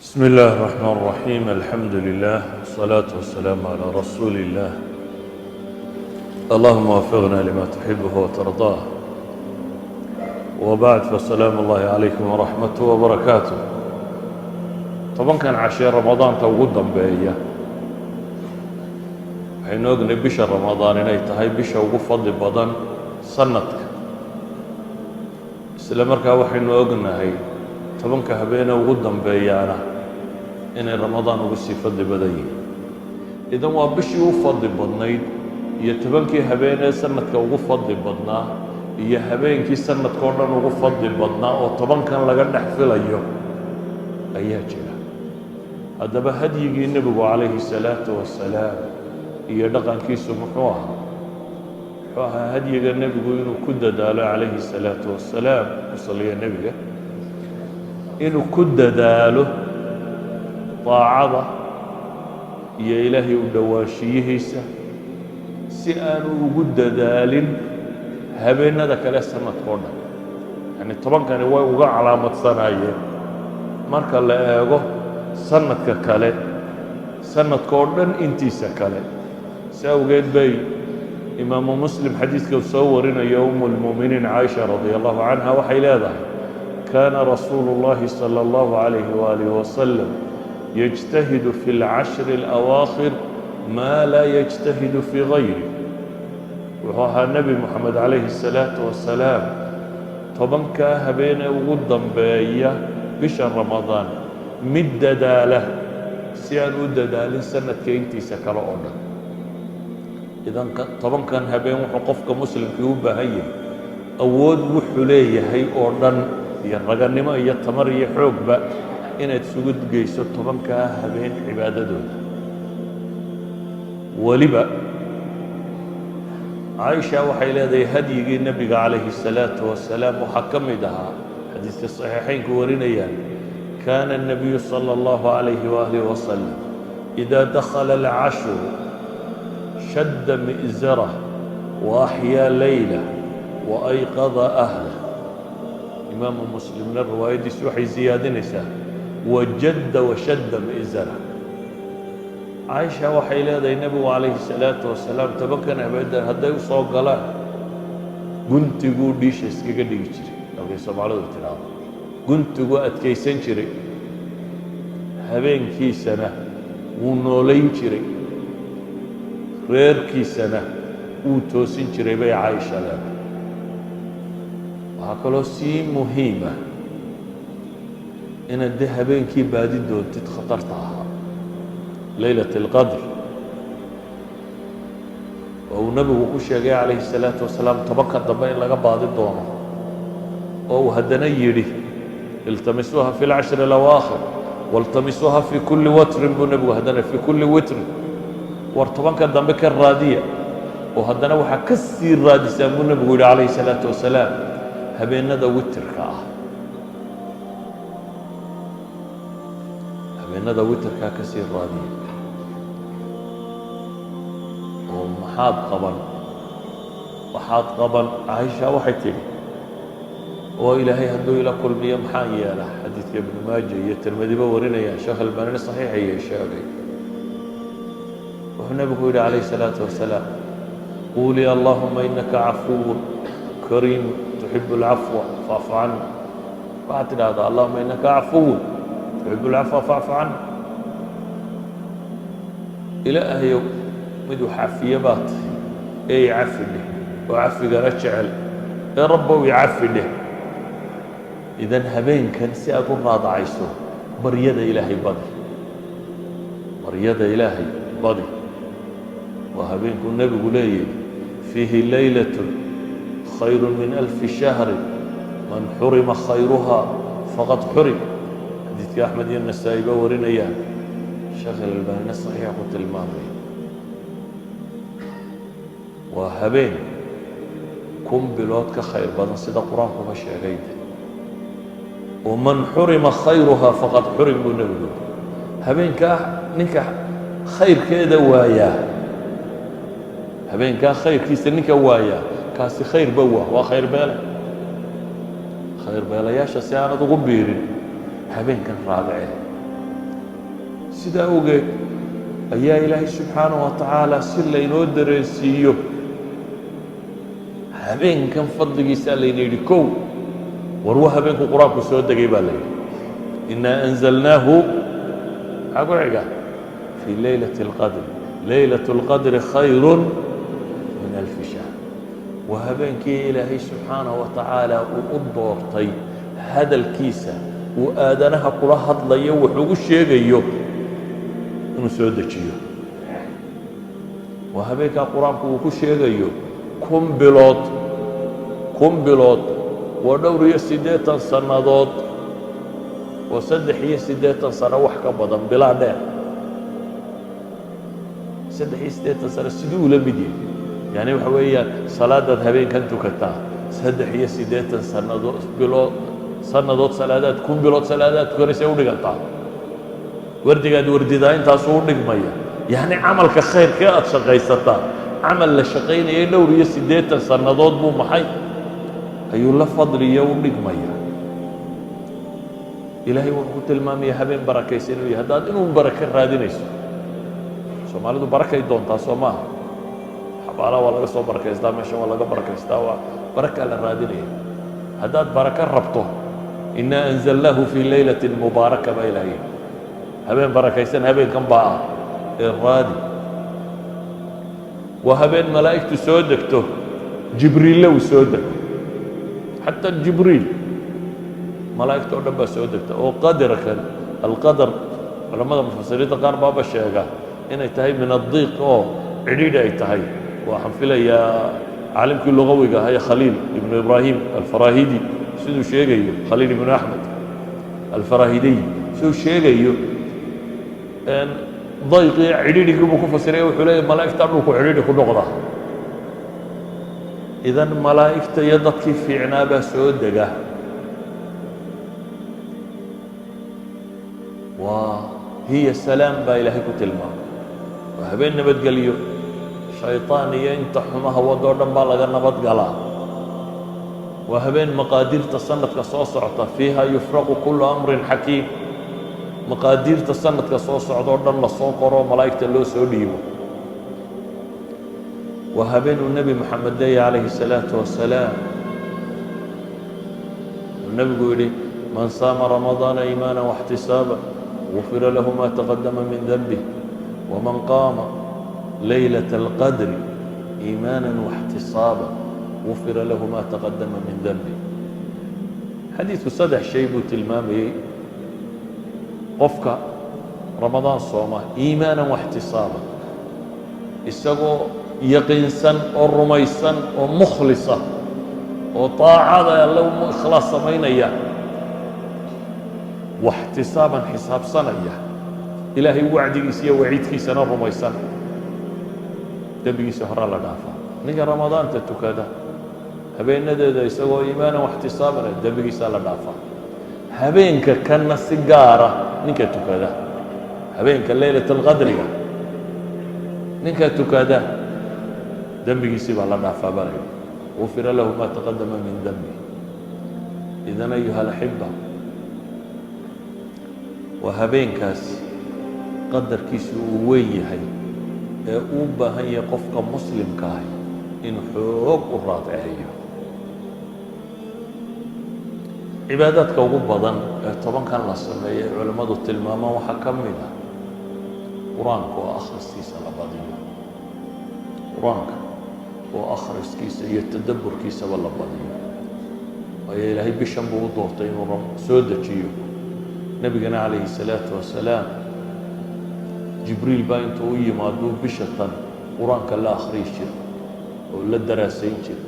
بسم الله الرحمن الرحيم، الحمد لله والصلاة والسلام على رسول الله. اللهم وفقنا لما تحبه وترضاه. وبعد، فسلام الله عليكم ورحمته وبركاته. 10kan cashee Ramadaanta ugu dambeeya, waxaynu ognay bisha Ramadaan inay tahay bisha ugu fadli badan sanadka. Isla markaa waxaynu ognahay 10ka habeene ugu dambeeyaana inay Ramadaan ugu sii fadli badan yihiin. Idan waa bishii u fadli badnayd iyo 10kii habeenee sanadka ugu fadli badnaa iyo habeenkii sanadka oo dhan ugu fadli badnaa oo 10kan laga dhex filayo ayaa jira. Haddaba, hadyigii nebigu calayhi salaatu wasalaam iyo dhaqankiisu muxuu ahaa? Muxuu ahaa hadyiga nebigu? Inuu ku dadaalo calayhi salaatu wasalaam, ku saliya nebiga, inuu ku dadaalo daacada iyo Ilaahay u dhowaanshiyihiisa, si aanu ugu dadaalin habeennada kale sanadka o dhan. Yacni 10kani way uga calaamadsanaayeen marka la eego sanadka kale, sanadka oo dhan intiisa kale. Si awgeed bay Imaamu Muslim xadiidka soo warinayo, umu lmu'miniin Caaisha radia Allahu canha waxay leedahay: "Kaana rasuulu اllahi salى اllahu عalayhi waalihi wasalam yجtahidu fi اlcashri اlأwaakhir maa laa yجtahidu fii gayri." Wuxuu ahaa Nebi Moxamed calayhi الsalaatu wasalaam 10kaa habeene ugu dambeeya bisha Ramadaan mid dadaala si aan u dadaalin sanadka intiisa kale oo dhan. Idan 10kan habeen wuxuu qofka muslimkii u baahan yahay awood wuxuu leeyahay oo dhan iyo raganimo iyo tamar iyo xoogba inaad isugu geyso 10kaa habeen cibaadadooda. Weliba Caaisha waxay leedahay hadyigii nebiga calayhi الsalaatu wasalaam waxaa ka mid ahaa, xadiiska saxiixaynku warinayaan: "Kaana الnabiyu salى اllahu عalayhi waalihi wasalam إida dakhala alcashru shadda mi'zarah wa axyaa leylah wa ayqada ahlah." Imaamu Muslimna riwaayaddiisu waxay siyaadinaysaa "wajadda washadda mi'zarah". Caaisha waxay leedahay nebigu calayhi salaatu wasalaam 10kan habeendan hadday u soo galaan, guntiguu dhiisha iskaga dhigi jiray, halkay Soomaalidu tidhaahdo, guntiguu adkaysan jiray, habeenkiisana wuu noolayn jiray, reerkiisana wuu toosin jiray, bay Caaisha leedahay. Waxaa kaloo sii muhiima inaad de habeenkii baadi doontid khatarta ahaa, leylat اlqadr, oo uu nebigu ku sheegay calayhi الsalaatu wasalaam 10ka dambe in laga baadi doono, oo uu haddana yidhi: "Iltamisuuha fi اlcashri اlawaakhir waltamisuuha fi kuli watrin," buu nebigu haddana, "fi kuli witrin." War 10ka dambe ka raadiya, oo haddana waxaa ka sii raadisaan, buu nebigu yidhi calayhi الsalaatu wasalaam, habeenada witirka ah. Habeenada witirkaa ka sii raadiya. Oo maxaad qaban? Waxaad qaban, Caaisha waxay tidhi: "Oo Ilaahay hadduu ila kulmiyo, maxaan yeelaa?" Xadiidka Ibnu Maaja iyo Tirmidiba warinayaan, Sheekh Albanini saxiixayay sheegay. Wuxuu nebigu yidhi calayhi الsalaatu wasalaam: "Quulii: Allahuma inaka cafuw kariim tuxibu اlcafwa facfu cani." Waxaad tidhaahdaa: "Allahuma inaka cafuw tuxibu اlcafwa facfu cani." Ilaahayow, mid wax cafiye baa tahay ee i cafi dheh, oo cafigana jecel ee Rabbow i cafi dheh. Idan habeenkan si aad u raadacayso, baryada Ilaahay badi, baryada Ilaahay badi. Waa habeenkuu nebigu leeyahy: "Fiihi laylaة khayr min alfi shahri, man xurima khayruha faqad xurim." Xadiidka Axmed iyo Nasaa'i ba warinayaan, Sheekh Alalbaanina saxiixa ku tilmaamaya. Waa habeen 1000 bilood ka khayr badan, sida Qur-aankuba sheegay de. Oo "man xurima khayruha faqad xurim," buu nebigu yidhi. Habeenkaa ninka khayrkeeda waayaa, habeenkaa khayrkiisa ninka waayaa, kaasi khayrba waa khayr beele. Khayr beelayaasha si aanad ugu biirin, habeenkan raadicee. Sidaa ogeed ayaa Ilaahay subxaanaه wa tacaala si laynoo dareensiiyo habeenkan fadligiisaa layna yidhi kow war wa habeenku Qur-aanku soo degay baa la yidhi: "إنا أنزلناه", maxaa ku xiga? "في ليلة القدر، ليلة القدر خير من ألف شهر". Waa habeenkii Ilaahay subxaanaه wa tacaala uu u doortay hadalkiisa uu aadanaha kula hadlayo, wax ugu sheegayo, inuu soo dejiyo. Waa habeenkaa Qur-aanku uu ku sheegayo 1000 bilood. 1000 bilood waa dhowr iyo 80 sannadood, oo 83 sano wax ka badan, bilaa dheer. 83 sano siduu ula mid yahay? Yani waxa weeyaan salaadaad habeenkan tukataa 83 sannadood, bilood, sannadood salaadaad, 1000 bilood salaadaad tukanaysa u dhigantaa. Wardigaad wardidaa intaasuu u dhigmaya. Yacni camalka khayrkee aad shaqaysataa, camal la shaqaynayay dhowr iyo 80 sannadood buu maxay ayuu la fadliyo u dhigmaya. Ilaahay wuxuu ku tilmaamaya habeen barakaysan inuu yahay. Haddaad inuu barako raadinayso, Soomaalidu barakay doontaa, soo maaha? Xabaalaha waa laga soo barakaystaa, meeshan waa laga barakaystaa, waa barakaa la raadinaya. Haddaad barako rabto, "إنا أنزلناه في ليلة مباركة" baa Ilahay yidhi. Habeen barakaysan habeenkan baa ah ee raadi. Waa habeen malaa'igtu soo degto, Jibriille uu soo dego, xataa Jibriil, malaa'igta o dhan baa soo degta. Oo qadarkan alqadar, culamada mufasiriinta qaar baaba sheega inay tahay من الضيق, oo cidhiidhi ay tahay. Waxaan filayaa caalimkii lugawiga ahaa ee Khaliil Ibnu Ibraahim Alfarahidi siduu sheegayo, Khaliil Ibnu Axmed Alfarahidiy siduu sheegayo, dayqii cidhiidhigii buu ku fasiraya. Wuxuu leeyahy malaa'igta dhulku cidhiidhi ku noqda. Idan malaa'igta iyo dadkii fiicnaa baa soo dega. Waa hiya salaam baa Ilaahay ku tilmaamay. Waa habeen nabadgelyo, shayطaan iyo inta xumaha wadoo dhan baa laga nabad galaa. Waa habeen maqaadiirta sanadka soo socota, "فيها يفرق كل أمر حكيم", maqaadiirta sanadka soo socda oo dhan lasoo qoro, malaa'igta loo soo dhiibo. Waa habeenuu Nebi Moxamed leeya calayhi الsalaaةu wasalaam, uu nebigu yidhi: "من صام رمضان إيمانا واحتسابا غفر له ما تقدم من ذنبه، ومن قام ليلة القدر إيمانا واحتسابا غفر له ما تقدم من ذنبه". Xadiidku saddex shay buu tilmaamayey: qofka Ramadaan sooma iimaanan واxtisaaba, isagoo yaqiinsan oo rumaysan oo mukhlisa oo طaacada Alle u ikhlaas samaynaya, واحتسابا xisaabsanaya, Ilaahay wacdigiisa iyo waciidkiisana rumaysan, dembigiisa horaa la dhaafaa. Ninka Ramadaanta tukada habeenadeeda isagoo iimaanan واxtisaabana, dembigiisaa la dhaafaa. Habeenka kanna si gaara ninka tukada, habeenka leylat alqadriga ninka tukada, dembigiisii baa la dhaafaa baa la yidhi: "غفر له ما تقدم من ذنبه". إذن أيها الأحبة, waa habeenkaas qadarkiisu uu weyn yahay ee uu baahan yahay qofka muslimka ahi inuu xoog u raadceeyo. Cibaadaadka ugu badan ee tobankan la sameeyay culimmadu tilmaamaan waxaa ka mid ah Qur-aanka oo akhriskiisa la badiyo, Qur-aanka oo akhriskiisa iyo tadabburkiisaba la badiyo. Waayo, Ilaahay bishan buu u doortay inuu soo dejiyo. Nebigana calayhi الsalaatu wasalaam Jibriil baa intuu u yimaaduu bisha tan Qur-aanka la akhriyi jira oo la daraasayn jira.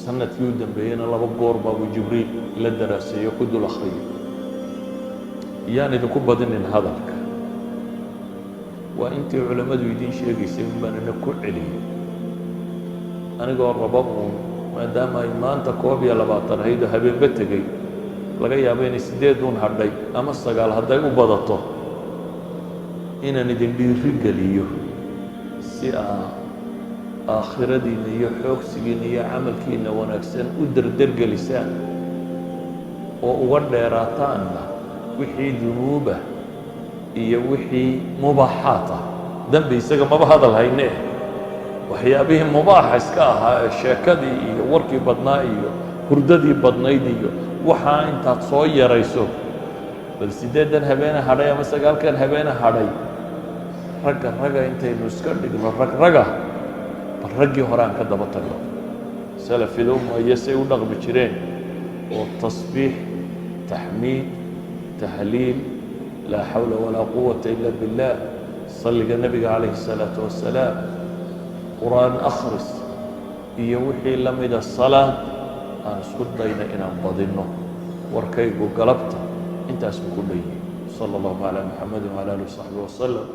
Sanadkii u dambeeyeyna laba goor baabuu Jibriil la daraaseeyo, ku dul akhriyo. Yaan idinku badinin hadalka, waa intii culammadu idiin sheegaysay un baan ina ku celiyey, anigoo raba uun maadaama ay maanta 21 ahayd oo habeenba tegey, laga yaabo inay sideed uun hadhay ama sagaal hadday u badato, inaan idin dhiiri geliyo si aa aakhiradiinna iyo xoogsigiinna iyo camalkiinna wanaagsan u derdergelisaan oo uga dheeraataanna. Wixii dunuubah iyo wixii mubaaxaat ah, dembi isaga maba hadal hayne, waxyaabihii mubaaxa iska ahaa ee sheekadii iyo warkii badnaa iyo hurdadii badnayd iyo waxaa intaad soo yarayso, bal 8-dan habeene hadhay ama 9-kan habeene hadhay, ragga raga intaynu iska dhigno, rag raga, bal raggii hore aan ka daba tagno, salafil umma iyo say u dhaqmi jireen, oo tasbiix, taxmiid, tahliil, laa xawla walaa quwata ila billah, salliga nebiga calayhi الsalaatu wassalaam, qur'aan akhris iyo wixii la mida, salaad aan isku dayna inaan badinno. Warkaygu galabta intaas buu ku dhan yihi. Salى اllahu calى muxamadi wعalى alih وصaxbi waslm.